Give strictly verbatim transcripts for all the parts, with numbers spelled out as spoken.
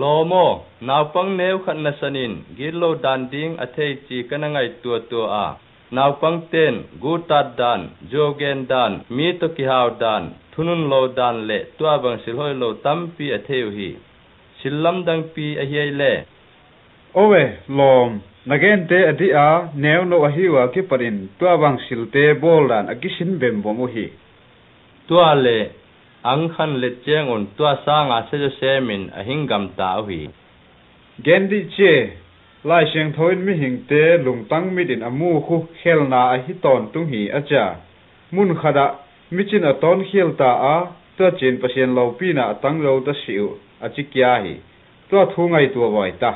Lawm aw, naupang neu khat nasan in gitlo dan ding a thei ci ka na ngaihtuahtuah a, naupangte'n gutat dan, zuaugen dan, mi tawh kihau dan, thunun lo dan le tua bang silhoih lo tampi a thei uh hi. Sil lamdangpi a hiai le. Oe, lawm, na gente a dih a, neuno ahi uh a kipanin tua bang silte bawl dan a kisin bembom uh hi. Tua le, ang khan let ciangun tua sanga sa zawsem in a hing gamta uh hi. Gen dih cia, Lai Siangtho in mihingte lungtang mit in a mu khu khelna ahi tawntung hi a cia. Mun khat ah micin a tawnkhial ta a, tua ci'n Pasian lopina a tangzo ta si uh a ci kia hi. Tua thu ngaihtuah vai ta.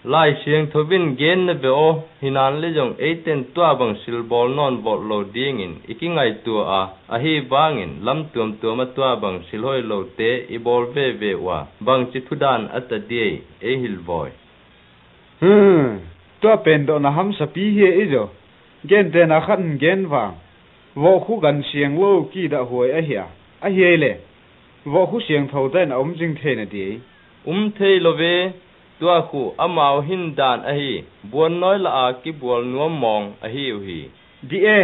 Lai Siangtho in gen na ve aw, hinan le zong eite'n tua bang silbawl nawn vawt lo dingin i kingaihtuah a, ahi vangin lam tuamtuam a tua bang silhoih lote i bawl veve uh a, bangci thudan a ta diai, ei hilh vai. Hmm, tua pen dawhna hamsapi hi ei zaw. Gentehna khat in gen vang. Vawh khu gan siang lo kidah huai ahi a, ahi ei le. Vawh khu siangtho ta in a um zing thei na diai. Um thei lo ve, tua khu amau hindan ahi, buannawi la a kibual nuam mawng ahi uh hi. Dih e,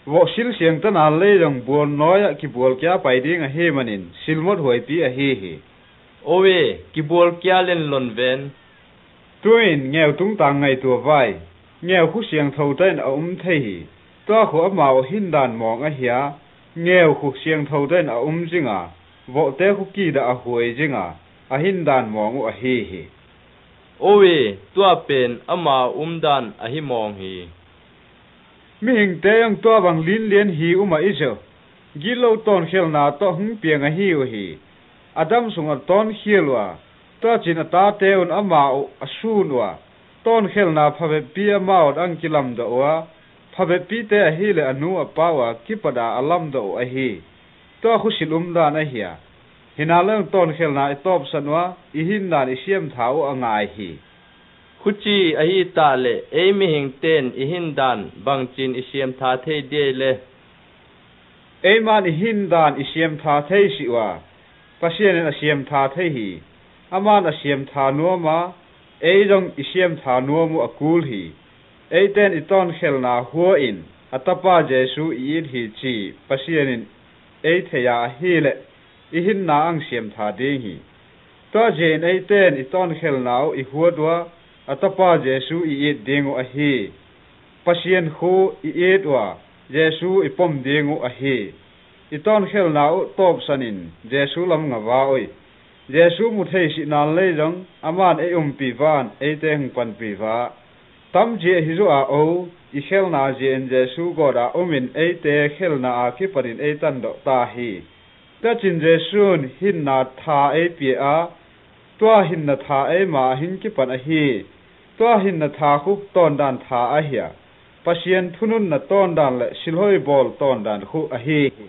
vawh sil siang ta nan lei zong buannawi ah kibual kia pai ding ahi manin silmot huaipi ahi hi. Oe, kibual kia lenlon ven. Tuin ngeu tungtang ngaihtuah vai. Ngeu khu siangtho ta in a um thei hi. Tua khu amau hindan mawng ahi a, ngeu khu siangtho ta in a um zing a, vawhte khu kidah a huai zing a, a hindan mawng uh ahi hi. Oe, tua pen amau umdan ahi mawng hi. Mihingte ang tua bang linlian hi uh mah i zaw. Gitlo tawnkhialna tawh hung piang ahi uh hi. A dam sungah tawnkhial uh a, tua ci'n a tate un amau uh a sun uh a, tawnkhialna phabeppi amau un ang kilamdawh uh a, phabeppite ahi le a nu a pa uh a kipat a a lamdawh uh ahi. Tua khu silh umdan ahi a, hinan le ang tawnkhialna i tawpsan uh a, i hindan i siamtha uh a ngai hi. Khuci ahi ta le ei mihingte'n i hindan bangci'n i siamtha thei diai le. Eiman i hindan i siamtha thei si uh a, Pasian in a siamtha thei hi. Aman a siamtha nuam a, ei zong i siamtha nuam uh a kul hi. Eite'n i tawnkhialna hua in a tapa Jesu i it hi ci Pasian in ei thei a ahi le, i hinna ang siamtha ding hi. Tua zia in eite'n i tawnkhialna uh i huat uh a, a tapa Jesu i it ding uh ahi. Pasian khu i it uh a, Jesu i pom ding uh ahi. I tawnkhialna uh tawpsan in Jesu lam ngava uh i. Jesu mu thei sih nan lei zong aman ei umpih van eite hung panpih va. Tamci ahi zaw a o, i khelna zia in Jesu gawt a um in eite khelna a kipanin ei tandawh ta hi. Tua ci'n Jesu'n hinna tha ei pia a, tua hinna tha eima a hing kipan ahi. Tua hinna tha khu tawndan tha ahi a, Pasian thununna tawndan le silhoih bawl tawndan khu ahi hi.